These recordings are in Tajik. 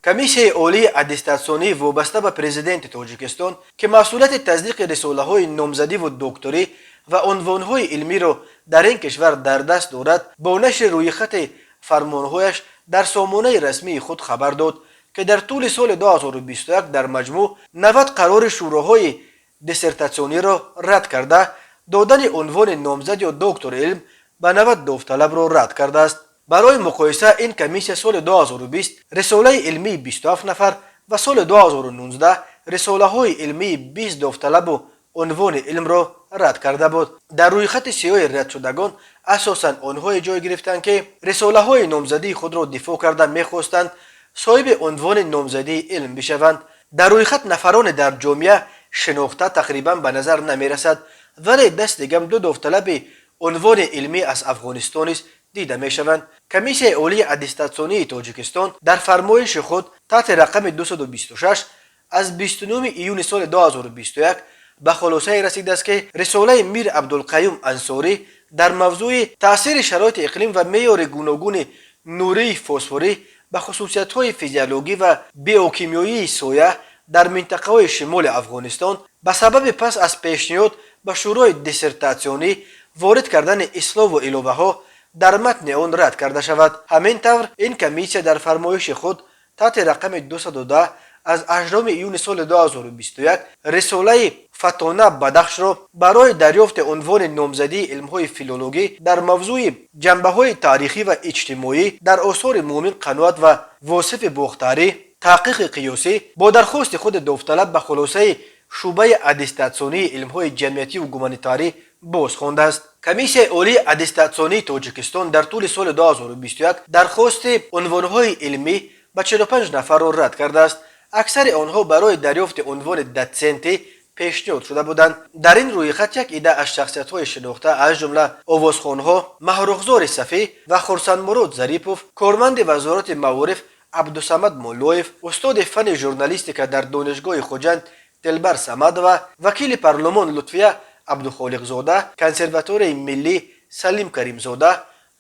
Комиссияи олии аттестатсионӣ вобаста ба Президенти Тоҷикистон, ки масъулияти тасдиқи рисолаҳои номзадиву докторӣ ва унвонҳои илмиро дар ин кишвар дар даст дорад, бо нашри рӯйхати фармонҳояш дар сомонаи расмии худ хабар дод, ки дар тӯли соли 2021 дар маҷмӯъ 90 қарори шӯроҳои диссертатсиониро рад карда, додани унвони номзад ё доктори илм ба 90 довталабро рад кардааст. Барои муқоиса, ин комиссия соли 2020 рисолаи илмии 27 нафар ва соли 2019 рисолаҳои илмии 20 довталабу унвони илмро рад карда буд. Дар рӯйхати сиёҳи радшудагон асосан онҳое ҷой гирифтанд, ки рисолаҳои номзадии худро дифоъ карда, мехостанд соҳиби унвони номзадии илм бишаванд. Дар рӯйхат нафароне дар ҷомеа шинохта тақрибан ба назар намерасад, вале дасти кам ду довталаби унвони илмӣ аз Афғонистон низ дида мешаванд. Комиссияи олии аттестатсионии Тоҷикистон дар фармоиши худ таҳти рақами 226 аз 29 июни соли 2021 ба хулосае расидааст, ки рисолаи Мир Абдулқаюм Ансорӣ дар мавзӯи таъсири шароити иқлим ва меъёри гуногуни нурии фосфорӣ ба хусусиятҳои физиологӣ ва биокимиёии соя дар минтақаҳои шимоли Афғонистон ба сабаби пас аз пешниҳод ба шӯрои диссертатсионӣ ворид кардани ислоҳу иловаҳо дар матни он рад карда шавад. Ҳамин тавр, ин комиссия дар фармоиши худ таҳти рақами 210 аз 8 июни соли 2021 рисолаи Фатона Бадахшро барои дарёфти унвони номзадии илмҳои филологӣ дар мавзӯи ҷанбаҳои таърихӣ ва иҷтимоӣ дар осори Муъмин Қаноат ва Восифи Бохтарӣ, таҳқиқи қиёсӣ, бо дархости худи довталаб ба хулосаи шӯъбаи аттестатсионии илмҳои ҷамъиятиву гуманитарӣ боз хондааст. Комиссияи олии аттестатсионии Тоҷикистон дар тӯли соли 2021 дархости унвонҳои илмӣ ба 45 нафарро рад кардааст. Аксари онҳо барои дарёфти унвони дотсентӣ пешниҳод шуда буданд. Дар ин рӯйхат як идда аз шахсиятҳои шинохта, аз ҷумла овозхонҳо Маҳрухзори Сафӣ ва Хурсандмурод Зарипов, корманди Вазорати маориф Абдусамад Муллоев, устоди фанни журналистика дар Донишгоҳи Хуҷанд Дилбар Самадова, вакили парлумон Лутфия Абдухолиқзода, консерваторияи миллӣ Салим Каримзода,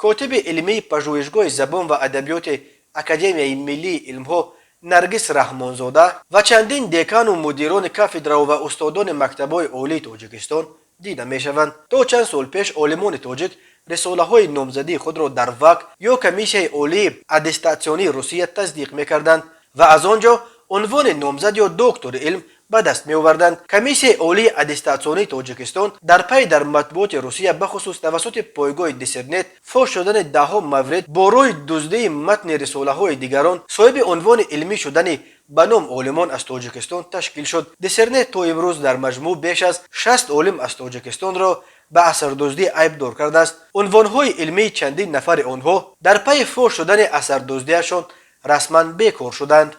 котиби илмии Пажӯҳишгоҳи забон ва адабиёти Академияи миллии илмҳо Наргиз Раҳмонзода ва чандин декану мудирони кафедраву ва устодони мактабҳои олии Тоҷикистон дида мешаванд. То чанд сол пеш олимони тоҷик рисолаҳои номзадии худро дар ВАК ё Комиссияи олии аттестатсионии Русия тасдиқ мекарданд ва аз он ҷо унвони номзад ё доктори илм ба даст меоварданд. Комиссияи олии аттестатсионии Тоҷикистон дар пай дар матбуоти Русия, бахусус тавассути пойгоҳи Диссернет, фош шудани даҳҳо маврид бо роҳи дуздии матни рисолаҳои дигарон соҳиби унвони илмӣ шудани ба ном олимон аз Тоҷикистон ташкил шуд. Диссернет то имрӯз дар маҷмӯъ беш аз 60 олим аз Тоҷикистонро ба асардуздӣ айбдор кардааст. Унвонҳои илмии чандин нафари онҳо дар пайи фош шудани асардуздиашон расман бекор шуданд.